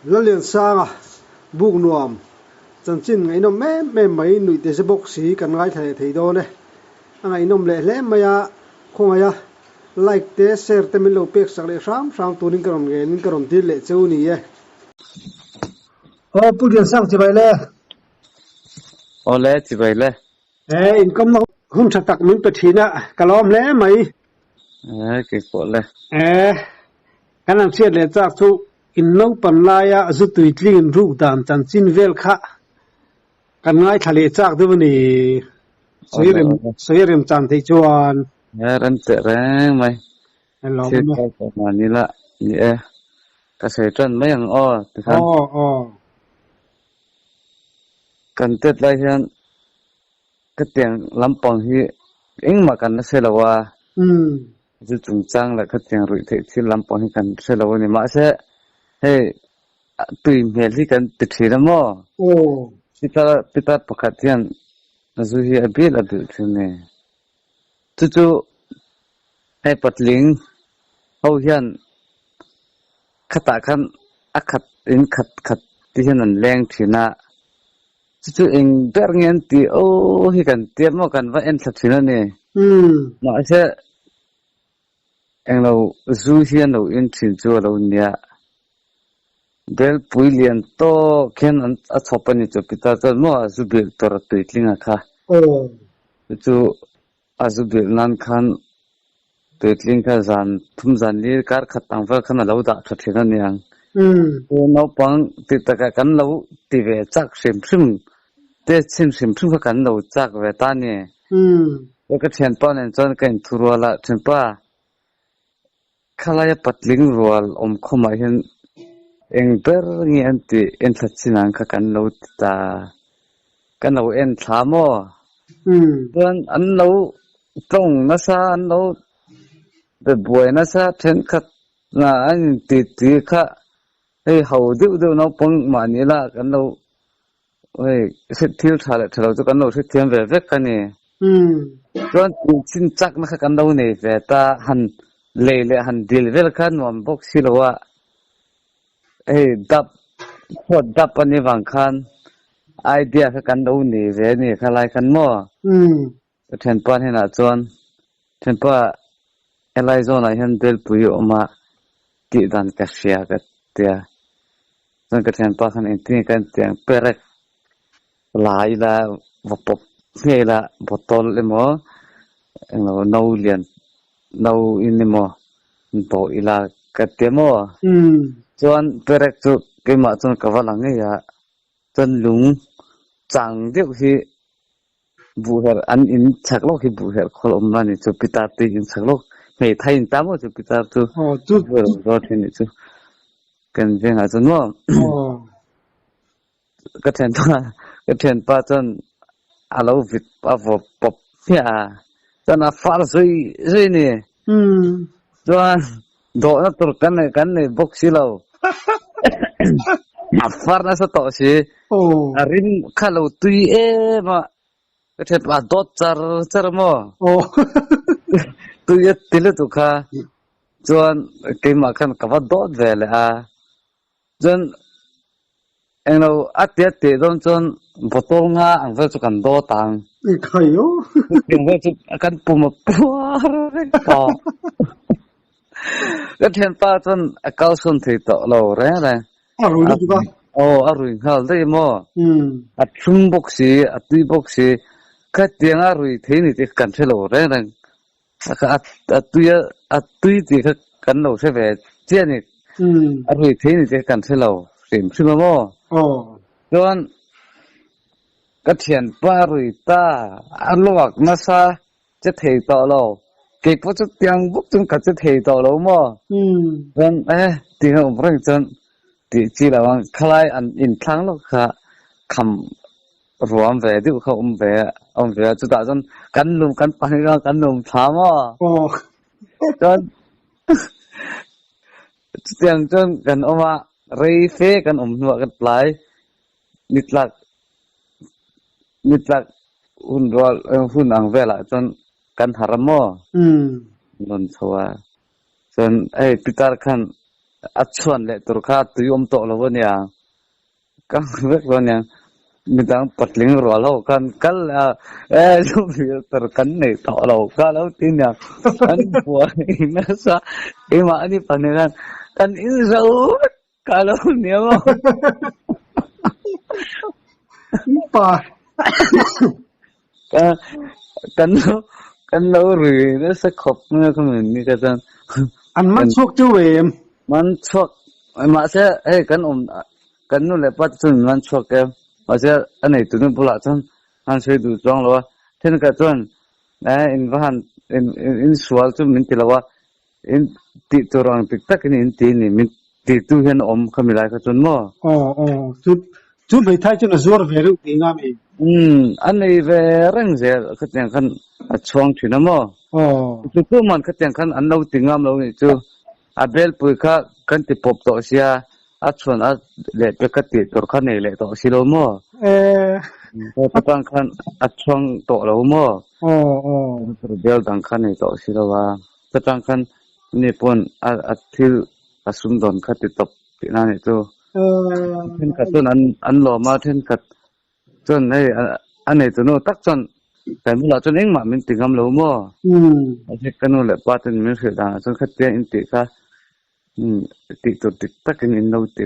Lalliansanga buk nuam chanchin ngaihnawm em em mai nuih te ze bawk si kan ngaithla leh thei dawn e. A ngaihnawm leh hle mai a, khawngaih a like te share te min lo pek sak leh hram hram turin ka rawn ngen in ka rawn dil leh cheu ni e. Aw Pu Liansang chibai le. Aw le chibai le. He inkawmna hun tha tak min pe thin a, ka lawm hle mai. He kei pawh le. E, kan han hriat leh chak chu in naupan laia zu tuitling in ruk dan chanchin vel kha kan ngaithla leh chak deuh a ni. Sawi rem sawi rem chan theih chuan. He rem teh reng mai. Thil kal tawh mah ni la ni e. Ka sawi tan mai ang aw tikhan. Aw aw. Kan tet lai hian ka tiang lampang hi engmah kan la hre lo a, chu chungchang leh khatiang ruih theih thil lampang hi kan hre lo a ni. Mahse hei tui hmel hi kan ti thin a maw? Pitar pitar pakhat hian zu hi a bil a bilh thin a ni. Chu chu hei patling ho hian khatah khan a khat in khat khat te hian an leng thin a, chu chu eng ber nge an tih aw hi kan tia maw kan va en thla thin a ni. Mahse englo zu hi an lo in thin chu a lo nia, belpui lian tawk hian an a chhawp a ni chu Peter chuan maw a zu bilh tur a tuitling a kha. Chu chu A zu bilh nan khan tuitling kha zan thum zan li kar khat ang vel khan a lo dah tha thin a niang. Chu naupang ti takah kan lo ti ve chak hrim hrim te chhin hrim hrim kha kan lo chak ve ta a ni. Chuan ka thianpa nen chuan ka inthu rual a, thianpa khalaia patling rual awm khawmah hian eng ber nge an tih enthla chin ang kha kan lo ti ta, kan lo en thla maw? Chuan an lo tawng nasa, an lo be buai nasa thenkhat an inti ti kha hei ho deuh deuh naupang mahni lah kan lo Hei hrit thil tha leh tha lo chu kan lo hrit thiam ve vek a ni. Chuan tun chin chakna kha kan lo nei ve ta, han lei leh han dil vel kha nuam bawk si lo a, hei dap chhuat dap a nih vang khan idea kha kan lo nei ve a ni kha lai khan maw? Ka thianpa hnenah chuan, Thianpa, helai zawnah hian belpui a awm a, tih dan ka hria ka ti a. Chuan ka thianpa khan engtin nge ka intiang perek la ila, va pawp ngei ila, bottle emaw englo no lian no in emaw dawh ila ka ti a maw? Chuan perek chu keimah chuan ka va la ngei a, chuan lung chang deuh hi Buh herh an in chak lawk hi buh herh khawl awm a ni chu pitar tui in chak lawk hmeithai in ta maw chu pitar chu buh herh zawr thin nih chu kan vengah chuan maw ka thianpa ka thianpa chuan a lo vit a vawp pawp hmiah a chuan a far zui zui a ni chuan dawhna tur kan nei kan nei bawk si lo a far nasa tawh si a rim kha lo tui em a ka thian a dawt char char maw tui a ti lutuk kha chuan keimah khan ka va dawt ve leh a chuan englo a tia tih dawn chuan bottle nga ang vel chu kan dawt ang chutiang vel chu kan pum a puar vek tawh ka thianpa chuan a kalsawn thei tawh lo reng reng aw a rui nghal daih maw a thlum bawk si a tui bawk si khatiang a rui thei ni tih kan hre lo reng reng a tui a tui tih kha kan lo hre ve chiah a ni a rui thei ni tih kha kan hre lo hrim hrim a maw chuan ka thianpa a rui ta a luak nasa che thei tawh lo keipawh chu tiang bawk chuan ka che thei tawh lo maw chuan e tih a awm reng chuan tih chi lo ang khalai an inthlang lawk kha kham ruam ve deuh kha awm ve awm ve a chutah chuan kan lum kan pahnih kha kan lum thla maw chuan chutiang chuan kan awm a rei fe kan awm hnuah kan tlai nitlak nitlak hun rual hun ang velah chuan kan har a maw rawn chho a chuan hei pitar khan. A chhuan leh tur kha tui awm tawh lo a nia. Ka vek lo nia. Midang patling rual ho khan kal leh a, e zu filter kan nei tawh lo kha lo ti nia. An buai nasa keimahni pahnih khan kan inzo vek kha lo nia maw. Pa. Ka kan lo kan lo rui nasa khawp mai a khami ni kha chuan. An man chhuak teuh em? Man chhuak mahse hei kan awm kan nu leh pa te chuan min man chhuak em mahse a neitu nu bulah chuan han sawi duh chuang lo a thenkhat chuan eh in va han in in sual chu min ti lo a in tih tur ang dik takin in ti a ni min ti tu hian a awm khami lai kha chuan maw. Aw aw chu chu hmeithai chuan a zuar ve reuh tih nga mi. Umm a nei ve reng zel khatiang khan a chhuang thin a maw. Aw. Chu chu man khatiang khan an lo ti ngam lo nih chu a belpui kha kan ti pawp tawh sia a chhuan a leh pek ka tih tur kha nei leh tawh si lo maw. Eh. Ka tan khan a chhuang tawh lo maw. Aw aw. Bel dang kha nei tawh si lo a. Ka tan khan ni pawn a a thil a sumdawn kha ti tawp tih na nih chu. Thenkhat chuan an an lawm a thenkhat chuan hei a nei tu nu tak chuan kan bulah chuan engmah min ti ngam lo maw. Mahse ka nu leh pa ten min hrilh danah chuan khatia in tih kha tih tur dik takin in lo ti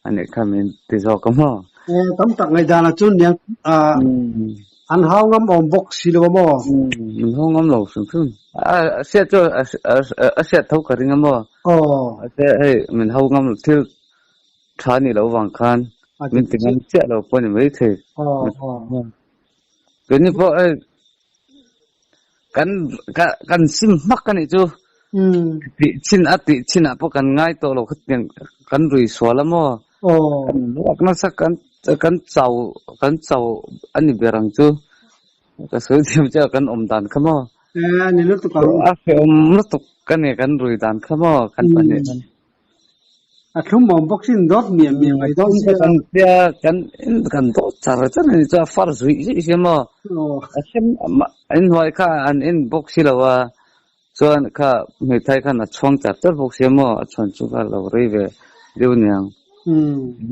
a nih kha min ti zawk a maw. Tam tak ngaihdanah chuan niang an hau ngam awm bawk si lo a maw. Min hau ngam lo hrim hrim. A hriat chu a hriat tho ka ring a maw. Mahse hei min hau ngam lo thil tha nih loh vang khan min ti ngam chiah lo pawh a ni maithei. Keini pawh hei kan kan sim hmak a nih chu tih chin a tih chin ah pawh kan ngai tawh lo khatiang kan rui sual a maw kan luak nasa kan kan chau kan chau a ni ber ang chu ka sawi thiam chiah kan awm dan kha maw a hrehawm lutuk ka ni kan rui dan kha maw kan pahnih khan. A thlum awm bawk sin dawt miah miah mai dawn sia. Kan tia kan kan dawt char char ani chu a far zuih zuih sia maw. A hrem in hnuai kha an en bawk si lo a chuan kha hmeithai khan a chhuang char char bawk sia maw a chhuan chu kha lo rei ve deuh niang.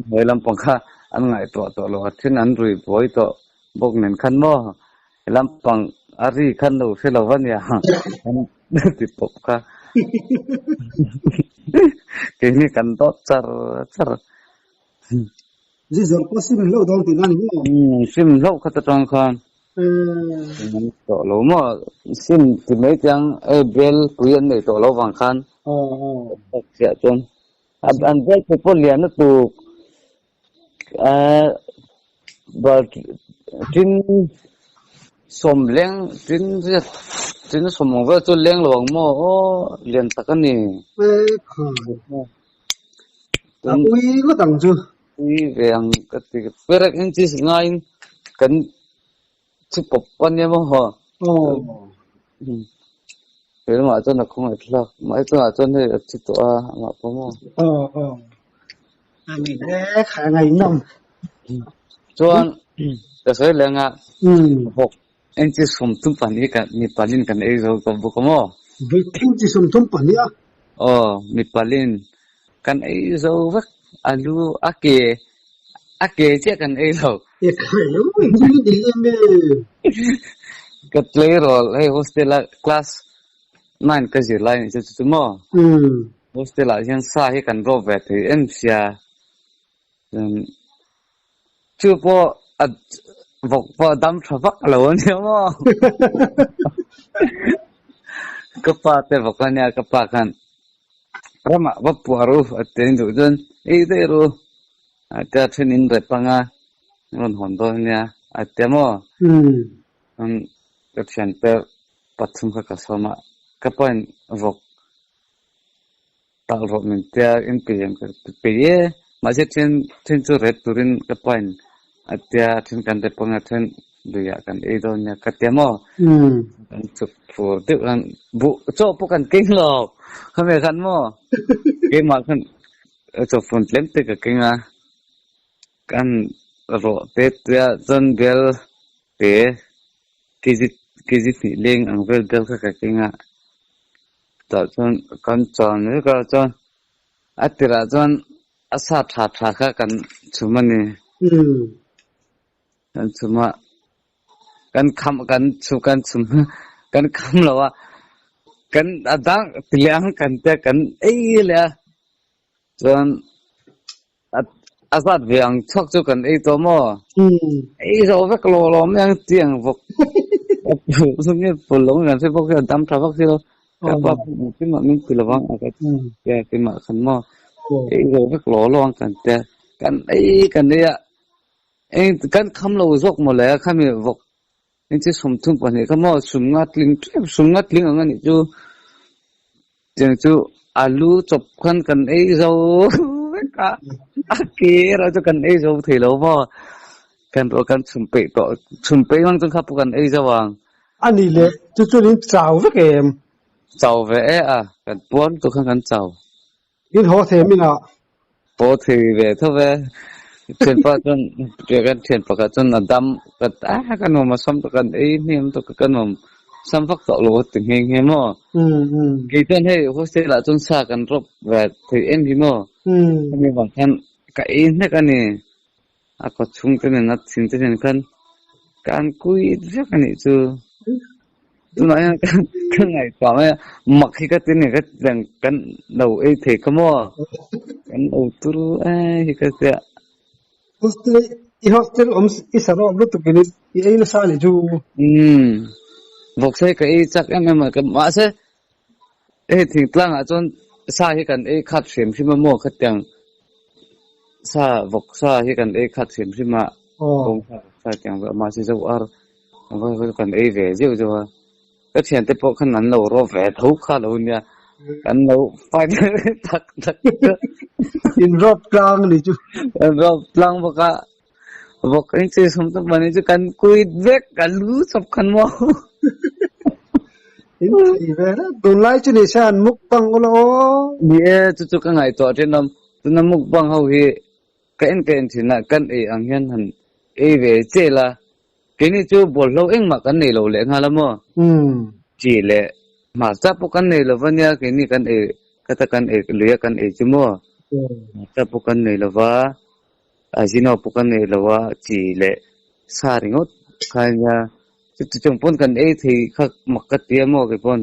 Hnuai lampang kha an ngaihtuah tawh lo a then an rui buai tawh bawk nen khan maw lampang a ri khan lo hre lo va nia an ti pawp kha keini kan dawt char char. Zi zawrh pawh sim hlauh dawn tihna ni maw? Umm sim hlauh khat atang khan an tawh lo maw sim ti mai chiang hei bel pui an nei tawh lo vang khan chiah chuan an bel pui pawh lian lutuk Tin sawm leng tin riat tin sawm ang vel chu leng lo ang maw aw lian tak a ni. A ui ngawt ang chu. Ui ve ang ka ti perek in chi ngaiin kan chu pawp a nia maw haw. Keimah chuan a khawngaih thlak mahse tunah chuan hei a thi tawh a amah pawh maw. Aw aw. A ni hle kha a ngaihnawm. Chuan ka sawi leng a vawk engchi 32 kan mi palin kan ei zo ka bawk a maw. Vawk engchi 32 a? Aw mi palin kan ei zo vek alu a ke a ke chiah kan ei lo. E khai lo engchi ni dil em e. Ka tleirawl hei hostel a class 9 ka zir lai nih chu chu maw. Hostel ah hian sa hi kan rawp ve thei em sia chu pawh a vawk pawh a dam tha vak lo a nia maw. Ka pa te vawk a nia ka pa khan ramah va puah ru a ti duh chuan ei daih ru a tia then in rep anga rawn hawn dawn a nia a tia maw. Ka thiante pathum kha ka sawm a ka pa in vawk talh rawh min tia in pe em ka ti pe e mahse then then chu rep turin ka pa in a tia then kan rep anga then luiah kan ei dawn nia ka tia maw kan chuk phur deuh khan buh chaw pawh kan keng lo khami khan maw keimah khan chaw fun tlem te ka keng a kan rawh te tia chuan bel te kg kg hnih leng ang vel bel kha ka keng a tah chuan kan chan vek a chuan. A tirah chuan a sa tha tha kha kan chhum a ni. Kan chhum a, kan kham kan chhum kan chhum kan kham lo a, kan a dang ti leh ang kan tia kan ei leh a, chuan a zat ve ang chhuak chu kan ei tawh maw? Ei zo vek lo lawm mai ang ti ang vawk. Chu nge pul lo kan hre bawk hi a dam tha vak si lo. Ka pa keimah min ti lovang a ka tia keimah khan maw. Ei zo vek lo lo ang kan tia kan ei kan ei a eng kan kham lo zawk maw le khami vawk engche 32 kha maw sum nga tling tep sum nga tling ang anih chu. Tiang chu alu chawp khan kan ei zo vek a, a ke erawh chu kan ei zo thei lo maw? Kan ruah kan chhum peih tawh, chhum peih hmang chuan kha pawh kan ei zo ang. A nih leh chu chuan in chau vek em? Chau ve e a, kan puan lutuk khan kan chau. In haw thei min ah? Haw thei ve tho ve. Thianpa chuan kan thian pakhat chuan a dam ka a ka nuam a sam kan ei hnem tawk ka nuam sam vak tawh lo a ti nghe nghe maw. Kei chuan hei hostel ah chuan sa kan rawp ve thei em hi maw. Hemi vang khan ka ei hnek a ni. A kawt chhung te nen a thin te nen khan kan kuit vek a nih chu. Tunah hian ka ngaihtuah mai a, mak hi ka ti ni ka tiang kan lo ei thei kha maw? Kan lo tur e hi ka tia. Hostel i hostel awm i sa rawk lutuk in i ei nasa a nih chu. Umm vawksa hi ka ei chak em em a, mahse hei thingtlang ah chuan sa hi kan ei khat hrim hrim a maw khatiang sa vawksa hi kan ei khat hrim hrim a, bawngsa vawksa tiang vel mahse zo ar Kan ei ve zeuh zeuh a, ka thiante pawh khan an lo rawp ve tho kha lo nia, kan lo fight tak tak chu. In rawp tlang ni chu. Kan rawp tlang bawk a, vawk eng chi sawm tak mahni chu kan kuit vek, ka lu chawp khan maw. In thei ve hle, tunlai chu ni se an mukbang ula aw. Ni e, chu chu ka ngaihtuah thin awm, tuna mukbang ho hi ka en ka en thin a, kan ei ang hian han ei ve che la. Keini chu bawlhlo engmah kan nei lo leh nghal a maw? Chi leh hmarcha pawh kan nei lo va nia, keini kan ei ka ta kan ei lui a kan ei chu maw? Hmarcha pawh kan nei lo va, azino pawh kan nei lo a, chi leh sa ringawt kha nia. Chuti chung pawn kan ei thei kha mak ka ti a maw kei pawn?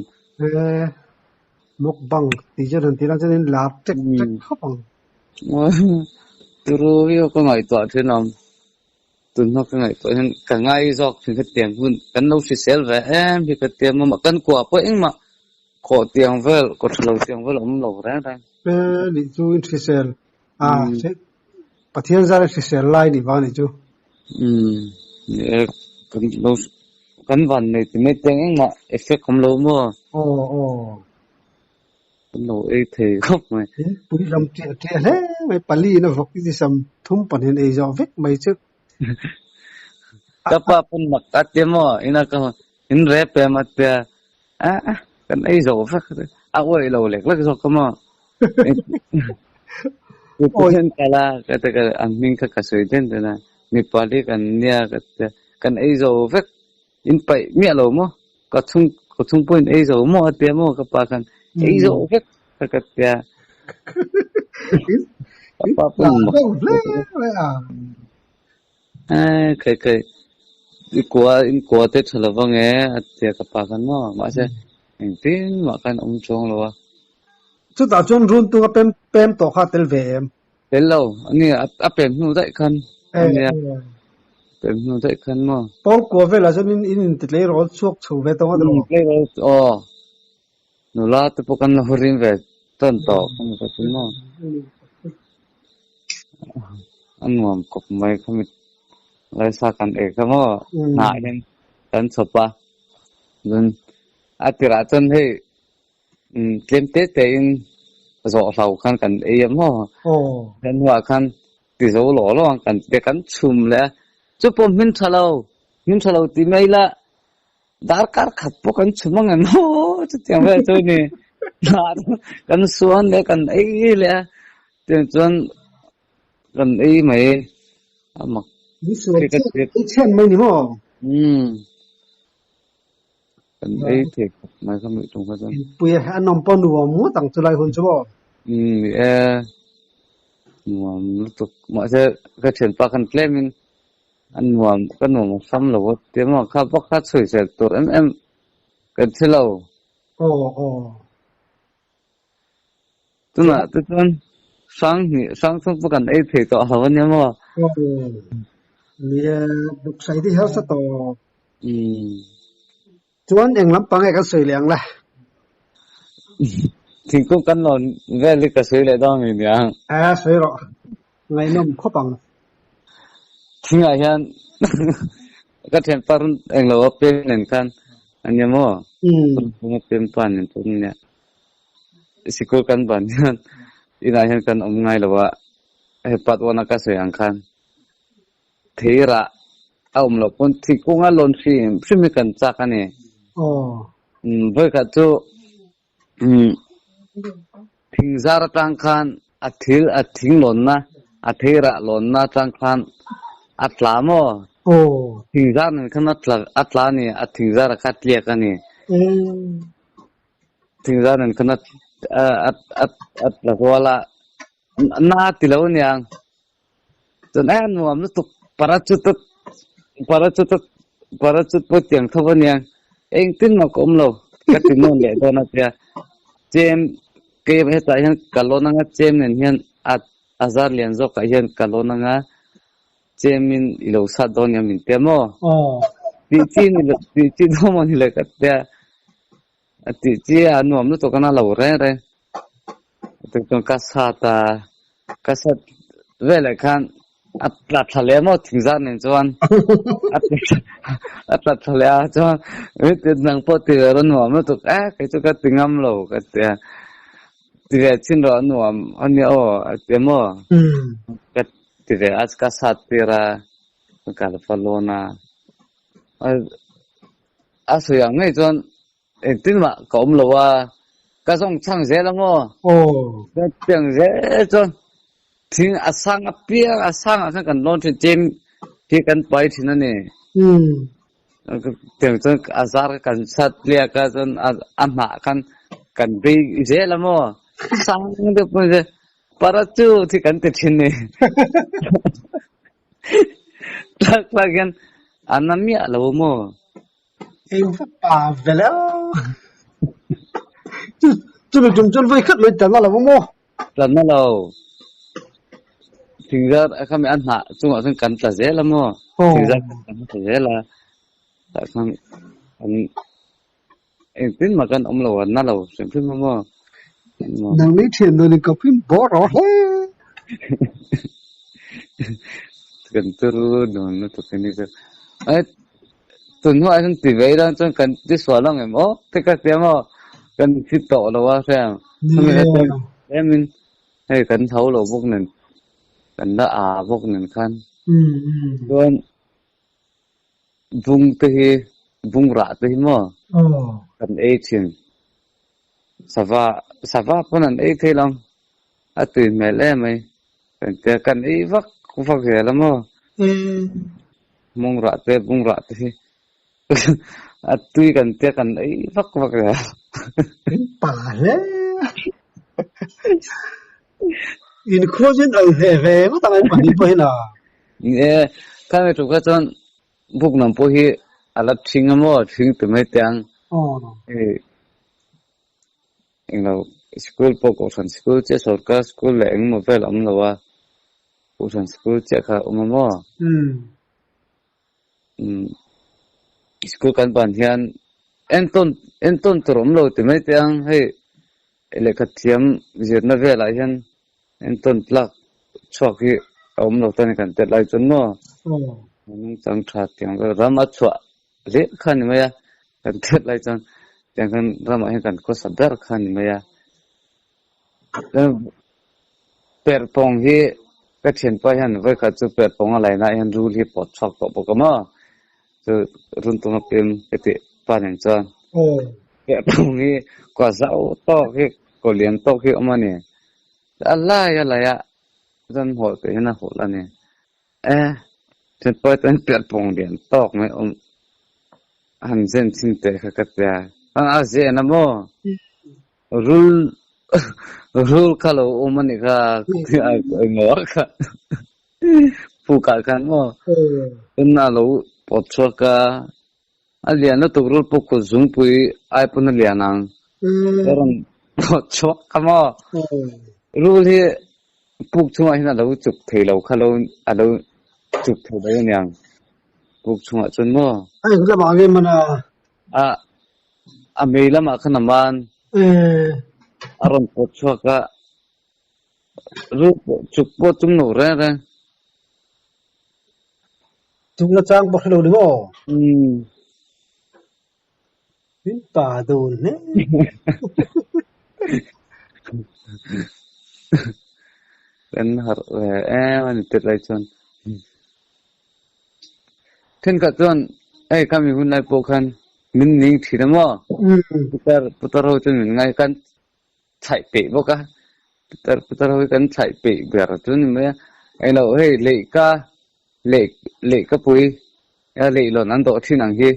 Mukbang tih chu rawn ti lang chuan in lar ṭek ṭek khawp ang. Turu viau ka ngaihtuah ṭhin awm. Tunhma ka ngaihtuah hian ka ngai zawk thin kha tiang hun kan lo hrisel ve em hi ka tia maw kan kua pawh engmah khawh tiang vel kaw tha lo tiang vel a awm lo reng reng. Pe nih chu in hrisel a Pathian zar in hrisel lai nih vang nih chu. Umm ni e kan lo kan van nei ti mai tiang engmah effect awm lo maw. Aw aw. Kan lo ei thei khawp mai. In pui lam ṭiah ṭiah hle mai, pali in a vawk i tisam thum pahnih an ei zawh vek mai chu. Ka pa pawn mak a tia maw, ina ka in rep em a tia, a kan ei zawh vek a uaih lo lek lek zawk ka maw. Pathian kal a, ka ti ka an hming kha ka sawi den den a, mipa hi kan nia ka tia, kan ei zo vek. In paih miah lo maw? Ka chhung ka chhung pawhin ei zo maw a tia maw ka pa khan ei zo vek ka ka tia. Ka pa pawhin mak eh kai kai i kua in kua te tha lo vang e a tia ka pa khan maw mahse engtin mah khan awm chuang lo a. Chutah chuan runtung a pem pem tawh kha a tel ve em? Tel lo, ani a pem hnu daih khan ania, pem hnu daih khan maw. Pawl kua velah chuan in in inti tleirawl chhuak chho ve tawng a tilo. Tleirawl aw, nula te pawh kan la rim ve tawn tawh ka ni ta maw. A nuam kawp mai khami laisa kan ei kha maw, hnah hian kan chhawp a, chuan a tirah chuan hei Tlem te te in zawh hlo khan kan ei a maw? Kan hnuah khan ti zo law law ang kan ti kan chhum leh a, chu pawh hmin tha lo, hmin tha lo ti mai ila darkar khat pawh kan chhum ang em maw? Chutiang vel chu ni kan suan leh kan ei leh a, tiang chuan kan ei mai a mak. Min suan chhiat mai ni maw? Kan ei thei khawp mai kha mih tum kha chuan. Pui a an awm pawh nuam ngawt ang chulai hun chu maw? Ni e, nuam lutuk. Mahse ka thianpa khan tlemin a nuam ka nuam a hram lo a ti maw kha bawk kha chhuihsel tur em em kan thi lo. Aw aw. Tunah te chuan hrang hnih hrang thum pawh kan ei thei tawh lo a nia maw? Aw ni e, bawksai te hi harsa tawh. Umm. Chuan eng lampang nge kan sawi leh ang le? Thingkung kan lawn vel hi ka sawi leh dawn mi nia. A sawi rawh. Ngaihnawm khawp ang. Thingah hian ka thianpa run englo a pem nen khan a nia maw? Run a pem pa nen pawh nia. Sikul kan ban hian inah hian kan awm ngai lo a, hei part one a ka sawi ang khan thei rah a awm loh pawn thingkung a lawn hrim hrim hi kan chak a ni. Vawikhat chu thing zar atang khan a thil a thing lawnna a thei rah lawnna atang khan a tla maw? Thing zar nen khan a tla a tla a ni, a thing zar a kha tliak a ni. Thingzar nen khan a a tla rual a, na ti lo aniang. Chuan eh nuam lutuk parachute parachute parachute pawh tiang tho aniang. Engtin mah ka awm lo ka ti nawn leh dawn a tia. Chem kei hetah hian ka lawn anga chem nen hian a a zar lian zawkah hian ka lawn anga chemin i lo sat dawn nia min tia maw? Tih chi ni lo tih chi dawn maw ni le ka tia. A tih chi a nuam lutuk a na lo reng reng. Chuan ka sat a, ka sat veleh khan a tla thla leh maw thingzar nen chuan a tla thla leh a chuan nang pawh ti ve rawh nuam lutuk e kei chu ka ti ngam lo ka tia. Ti ve chin rawh a nuam a nia aw a ti maw? Ka ti ve a ka sat tir a ka kal fa lawn a. A sawi ang ngei chuan engtin mah ka awm lo a, ka zawng chhang zel a maw? Ka piang zel chuan thing a sang a piang a sangah khan kan lawn thin chem hi kan pai thin a ni. Tiang chuan a zar kan sat tliak a chuan a hnah khan kan bei zel a maw? Sang deuh pawh ni se parachute hi kan ti thin ni. Tlak tlak hian a na miah lo maw? Eng va pa ve le Chu chumi tum chuan vawi khat mai tlan na lo maw? Tlan na lo. Thingzar a khami a hnah chungah chuan kan tla zel a maw? Thingzar kan tla zel a. Tah khan kan engtin mah kan awm lo a, na lo hrim hrim a maw? Nang ni thian dun in ka pin bawr rawh hle. Kan turu dun lutuk in ni chu. Ai tun hnuah hian ti ve ila chuan kan ti sual ang em aw te ka tia maw kan thi tawh lo a hriang. Khami la chuan tlemin hei kan tho lo bawk nen kan la aa bawk nen khan chuan Bung te hi, bung rah te hi maw kan ei thin. Sava, sava pawn an ei thei lo. A tui hmel em mai. Kan tia kan ei vak vak zel a maw. Mawng rah te, bung rah te hi a tui kan tia kan ei vak vak zel. In pa hle. In khuazin al hle ve ngawt ang in pahnih pawh hin a. Ni e, khami tuk kha chuan buk lam pawh hi a la thing a maw, thing ti mai teh ang. Hei englo school pawh kohhran school chiah sorkar school leh engemaw vel a awm lo a, kohhran school chiah kha a awm a maw. Umm school kan ban hian entawn entawn tur awm lo ti mai teh ang hei lehkha thiam zirna velah hian entawn tlak chhuak hi a awm lo ta ni kan tet lai chuan maw nungchang tha tiang vel ram a chhuah hle kha ni mai a kan tet lai chuan tiang khan ramah hian kan khawsa ber kha ni mai a. Perhpawng hi ka thianpa hian vawikhat chu perhpawng a lainah hian rul hi pawt chhuak tawh bawk a maw? Chu run tum a pim ka tih pa nen chuan perhpawng hi kua zau tawk hi kua lian tawk hi a awm a ni. A lai a lai a chuan hawlh teh hian a hawlh a ni. E thianpa chuan perhpawng lian tawk mai awm han zen chhin teh kha ka tia. A zen a maw? Rul. Rul kha lo awm a nih kha engmaw kha pukah khan maw cun a lo pawt chhuak a, a lian lutuk rul puk kut zungpui ai pawn a lian ang a rawn pawt chhuak a maw rul hi puk chungah hian a lo chuk thei lo kha lo a lo chuk thei lo a niang puk chungah chuan maw. A eng lamah nge man a? A A mei lamah khan a man. A rawn pawt chhuak a, rul pawh chuk pawh tum lo reng reng. Chung la chang pawh hre lo ni maw? Min pa dawn hle. Kan harh ve em a ni tet lai chuan. Thenkhat chuan hei khami hun lai pawh khan min ning thin a maw? Putar putar ho chuan min ngai kan chhaih peih bawk a, putar putar ho hi kan chhaih peih ber chu ni mai a, englo hei leihka leh lehkapui a leihlawn an dawh thin ang hi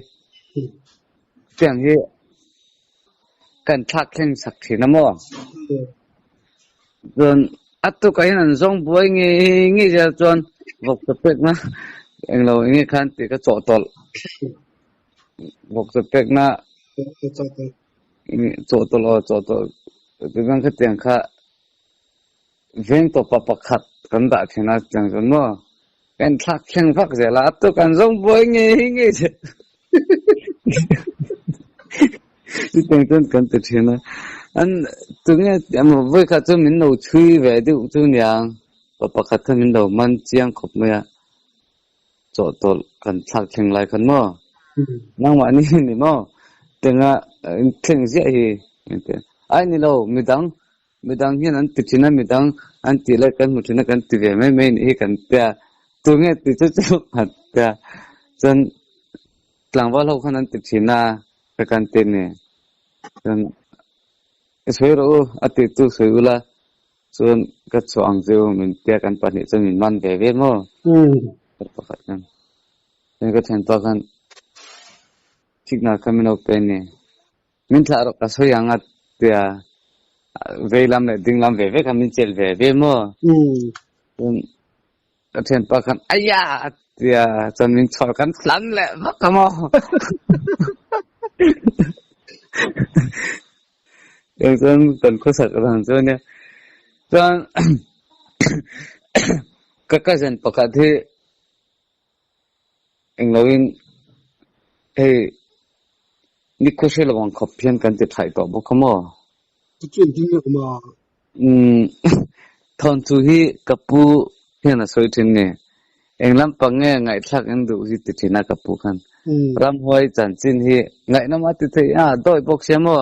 tiang hi kan thlak thleng sak thin a maw? Chuan a tukah hian an zawng buai ngei ngei zel chuan vawkchaw pekna englo enge khan tih ka chawhtawlh. Vawkchaw pekna chawhtawlh aw chawhtawlh tichuan khatiang kha veng tawpa pakhat kan dah thin a tiang chuan maw ka inthlak thleng vak zel a, a tukah an zawng buai ngei ngei zel. Chutiang chuan kan ti thin a, an tunge emaw vawikhat chu min lo chhui ve deuh chu niang, pa pakhat kha min lo man chiang khawp mai a, chawhtawlh kan thlak thleng lai khan maw, nangmahni ni maw tenga thleng ziah hi ai ni lo midang midang hian an ti thin a, midang an tih lai kan hmu thin a kan ti ve mai mai nih hi kan tia, tunge ti chu chu kan tia, chuan tlangval ho khan an ti thin a ka kan ti ni, chuan i sawi rawh u a tih chu sawi ula chuan ka chhuah ang chu min tia kan pahnih chuan min man ve ve maw pakhat khan chuan ka thianpa khan thikna kha min lo pe ni. Min thlah rawh ka sawi ang a tia vei lam leh ding lam ve ve khan min chelh ve ve maw? Chuan ka thianpa khan aya a tia chuan min chhawr kan tlan leh vak a maw? Tiang chuan kan khawsak dan chu a nia. Chuan ka cousin pakhat hi Engloin hei nikhaw hre lo ang khawp hian kan ti thaih tawh bawk a maw? Chu chu engtin nge awm a? Umm thawnthu hi ka pu hian a sawi thin ni. Eng lampang nge ngaihthlak in duh hi ti thin a ka pu khan. Ramhuai chanchin hi ngaihnawm a ti thei a, dawi bawk sia maw?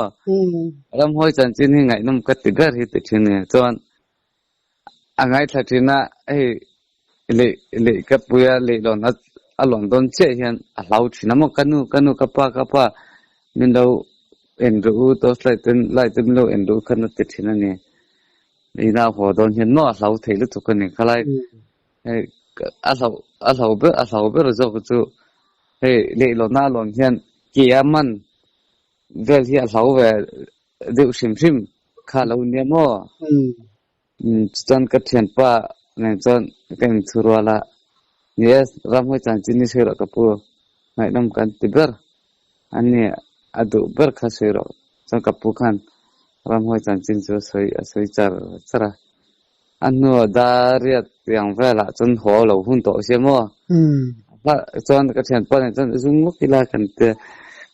Ramhuai chanchin hi ngaihnawm ka ti ber hi ti thin ni. Chuan A ngaithla thin a, hei leh leh ka pui a leihlawn a a lawn dawn chiah hian a hlau thin a maw ka nu ka nu ka pa ka pa min lo en rawh u torch light ten light te min lo en rawh u khan a ti thin a ni. Ina a haw dawn hian maw a hlau thei lutuk a ni khalai hei a hlau a hlau ber a hlau ber zawk chu hei leihlawn a lawn hian ke a man vel hi a hlau ve deuh hrim hrim kha lo nia maw? Chuan ka thianpa nen chuan ka inthu rual a, ni e, ramhawi chanchin ni sawi rawh ka pu, ngaihnawm kan ti ber a ni, a duh ber kha sawi rawh. Chuan ka pu khan ramhawi chanchin chu a sawi a sawi char char a, a hnuah dariat tiang velah chuan haw lo hun tawh sia maw? Chuan ka thianpa nen chuan zung lawk ila kan tia,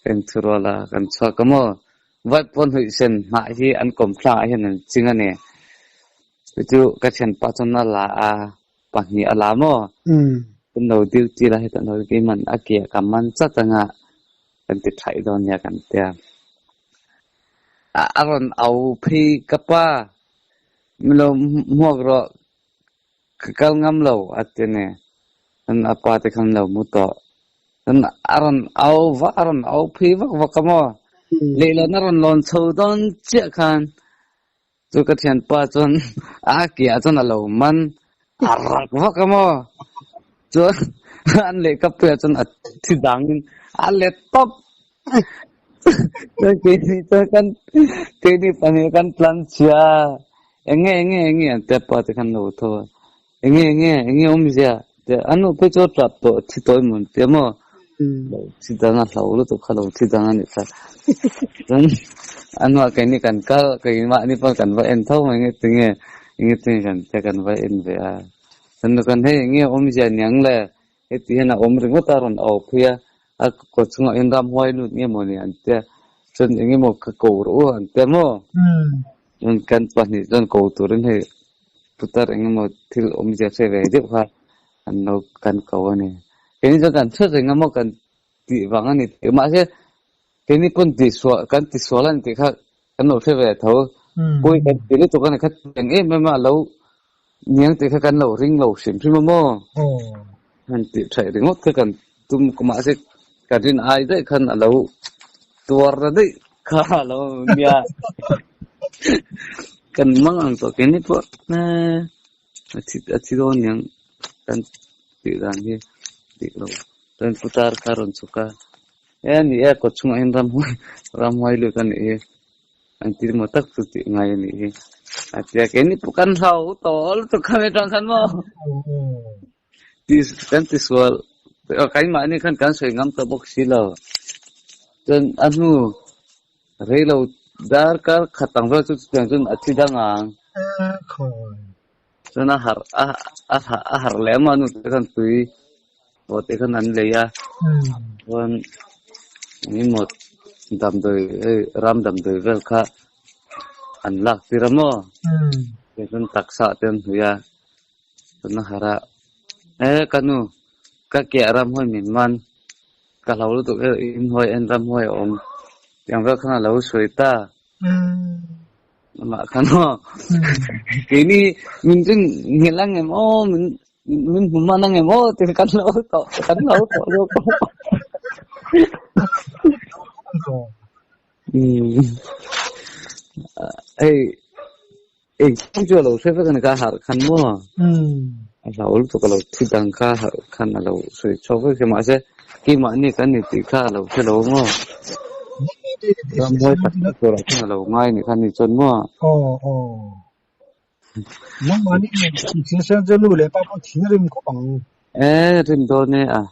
ka inthu rual a, kan chhuak a maw? Vaiphawn huih sen hnah hi an kawmthlang ah hian an ching a ni. Chu chu ka thianpa chuan a la a, pahnih a la maw? Kan lo duty la hetah lo keiman a ke ah ka man chat anga kan ti thaih dawn nia kan tia. A rawn au phei ka pa, min lo hmuak rawh Ka kal ngam lo a ti ni. Cun a pa te khan lo mu tawh. Cun a rawn au vak, a rawn au phi vak vak a maw. Lehlawn a rawn lawn chho dawn chiah khan cu ka thianpa cun a ke ah cun a lo man. A rak vak a maw. Cun an lehkapui ah cun a thi dang in a let top. Chuan keini chuan kan keini pahnih kan tlan chhia enge enge enge an tia pa te khan lo tho a enge enge enge awmzia tia an nu phei chu a tap tawh thi tawh emaw an tia maw lo thi dang a hlau lutuk kha lo thi dang a nih kha chuan a hnuah keini kan kal keimahni pawh kan va en tho mai nge tinge enge tinge kan tia kan va en ve a chuan kan hei enge awmzia niang le Heti hian a awm ringawt a rawn au phei a, a kawt chungah hian ramhuai lut nge maw ni an tia, chuan eng emaw ka ko rawh u an tia maw? Chuan kan pahnih chuan ko turin hei putar eng emaw thil awmzia hre ve deuh kha an lo kan ko a ni. Keini chuan kan hre reng a maw kan tih vang a ni tih mahse keini pawn tihsual kan tisual a ni tih kha kan lo hre ve tho. Pawi kan ti lutuk a ni kha eng em em a lo niang tih kha kan lo ring lo hrim hrim a maw? Han tih theih ringawt kha kan tum mahse ka rin ai daih khan a lo tuar na daih kha a lo nia. Kan mang ang tawh keini pawh a thi a thi dawn niang kan tih dan hi dik lo. Chuan putar kha a rawn chhuk a, e ni e kawt chungah hian ramhuai ramhuai lut a nih hi an ti maw tak chu tih ngai a nih hi a ti a keini pawh kan hlau tawh lutuk kha mi atang khan maw ti kan ti sual keimahni khan kan sawi ngam ta bawk si lo chuan a hnu reilo darkar khat ang vel chu chutiang chuan a thi dang ang. Chuan a harh a a a harh leh emaw a nu te khan tui pawh te khan an lei a chuan engemaw damdawi hei ram damdawi vel kha an lak tir a maw tichuan taksa te an hnawih a chuan a harh a e ka nu ka ke a ramhuai min man ka hlau lutuk e inhnuai en ramhuai a awm tiang vel khan a lo sawi ta. Amah khan aw keini min ring nghilh ang em aw min min hmu hman ang em aw tih kan lo tawh kan lo tawh zawk hei engkim chu a lo hre vek a ni kha harh khan maw a hlau lutuk a lo thi dang kha harh khan a lo sawi chhuak vek a mahse keimahni kan ni tih kha a lo hre lo maw ramhuai tak tak turah khan a lo ngai ni kha ni chuan maw. Aw aw nangmahni nen thil siam chu nu leh pa pawh thil rim khawp ang. E rim dawn e a.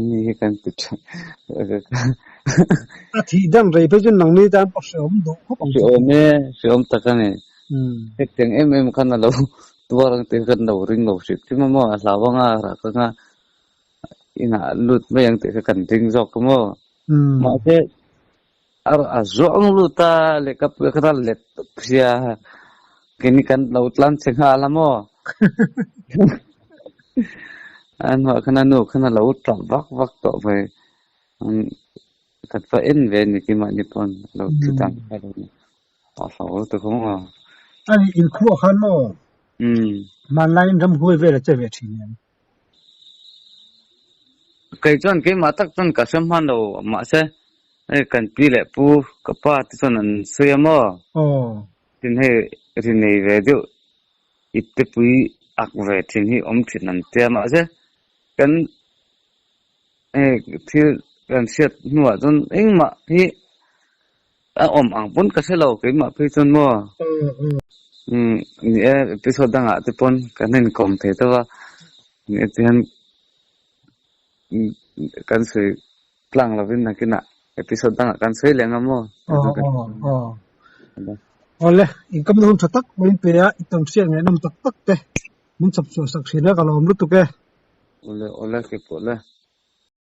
Ni hi kan ti tha. A thih dan rei phei chu nangni tan pawh hrehawm duh khawp ang chu. Hrehawm e, hrehawm tak a ni. Hetiang em em khan a lo tuar ang tih kha kan lo ring lo hrim hrim a maw, a hlau anga a rak anga inah lut mai ang tih kha kan ring zawk a maw. Mahse a zuang lut a lehkha pui kha a let tawp sia, keini kan lo tlan chhe nghal a maw. A hnuah khan a nu khan a lo tap vak vak tawh mai. Kan va en ve a ni keimahni pawn a lo thi dang kha lo ni. A hlau lutuk a maw. A nih inkhuah khan maw? Hmanlaiin ramhuai vel a che ve thin em? Kei chuan keimah tak chuan ka hre hman lo mahse hei kan pi leh pu ka pa te chuan an sawi a maw? Tin hei ri nei ve deuh ip te pui ak ve thin hi awm thin an tia mahse kan hei thil kan hriat hnuah chuan engmah hi a awm ang pawn ka hre lo keimah phei chuan maw umm ni e episode dangah te pawn kan inkawm thei deuh a ni e tihian kan sawi tlang lovin nakinah episode dangah kan sawi leh ang maw. Aw aw aw Awle income na hun tha tak mai in pe a i tam hriat ngaihnawm tak tak te min chhawp chhuah sak thin a ka lawm lutuk e. Awle awle keipawh le.